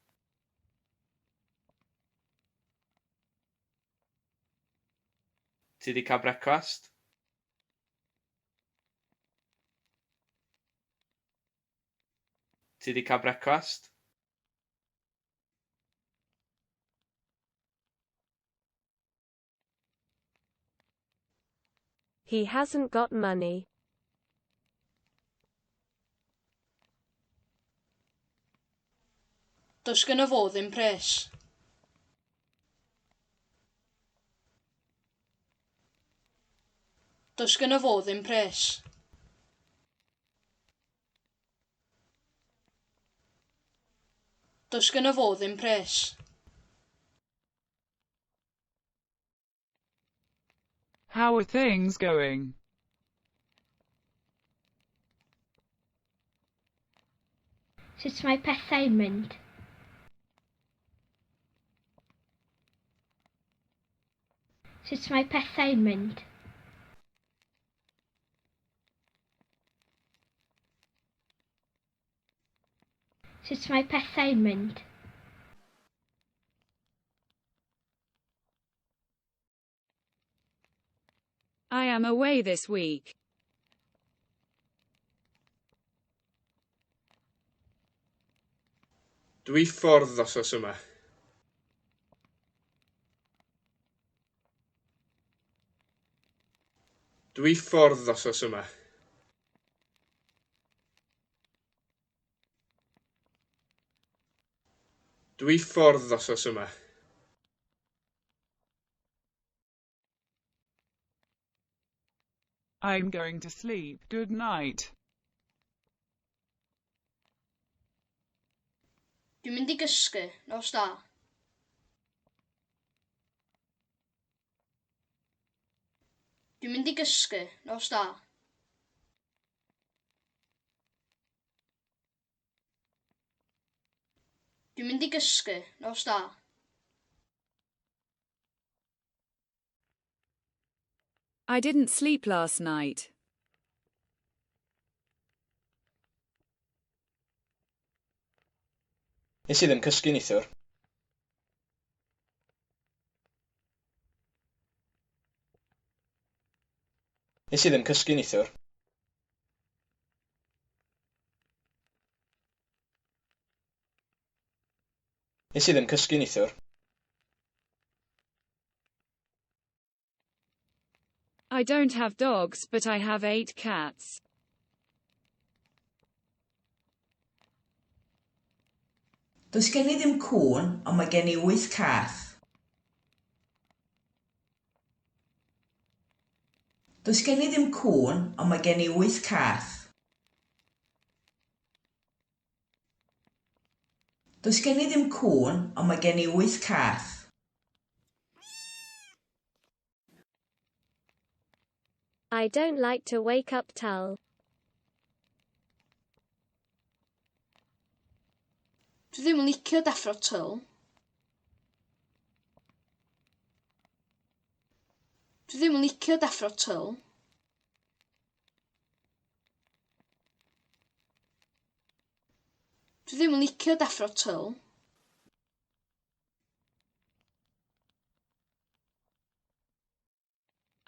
Ti 'di cael brecwast? Ti 'di cael brecwast? He hasn't got money. Does gynno fo ddim pres. Does gynno fo ddim pres. Does gynno fo ddim pres. How are things going? Sut mae pethau'n mynd? Sut mae pethau'n mynd? Sut mae pethau'n mynd? I am away this week. Dwi ffwrdd wythnos yma. Dwi ffwrdd wythnos yma. Dwi ffwrdd wythnos yma. I'm going to sleep. Good night. Dwi'n mynd i gysgu. Nos da. Dwi'n mynd i gysgu. Nos da. Dwi'n mynd i gysgu. Nos da. I didn't sleep last night. Nes i ddim cysgu neithiwr. Nes i ddim cysgu neithiwr. Nes i ddim cysgu neithiwr. I don't have dogs, but I have 8 cats. Does gen i ddim cŵn, ond mae gen i 8 cath. Does gen i ddim cŵn, ond mae gen i 8 cath. Does gen i ddim cŵn, ond mae gen i 8 cath. I don't like to wake up Tull. Dwi ddim yn licio deffro Tull. Dwi ddim yn licio deffro Tull. Dwi ddim yn licio deffro Tull.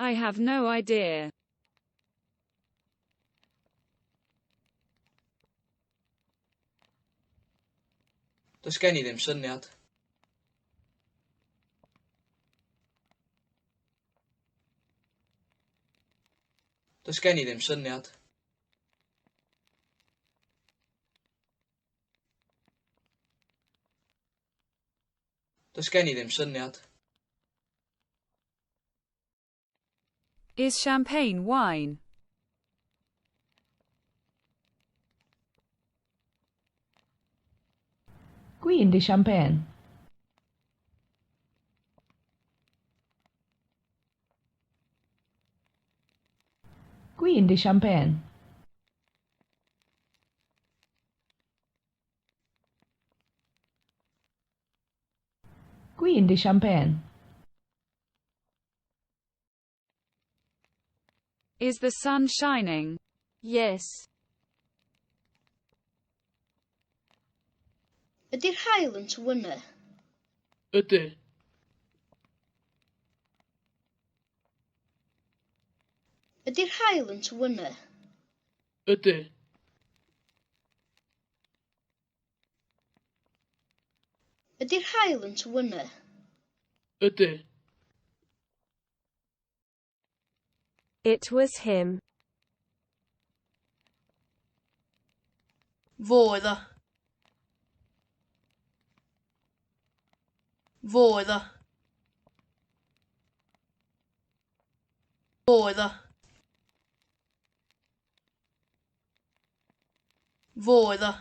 I have no idea. Does gen i ddim syniad. Does gen i ddim syniad. Does gen i ddim syniad. Is champagne wine? Gwin 'di siampên. Gwin 'di siampên. Gwin 'di siampên. Is the sun shining? Yes. Ydy'r haul yn tywynnu? Ydy. Ydy'r haul yn tywynnu? Ydy. Ydy'r haul yn tywynnu? Ydy. It was him. Fo oedd o. Fo oedd o. Fo oedd o. Fo oedd o.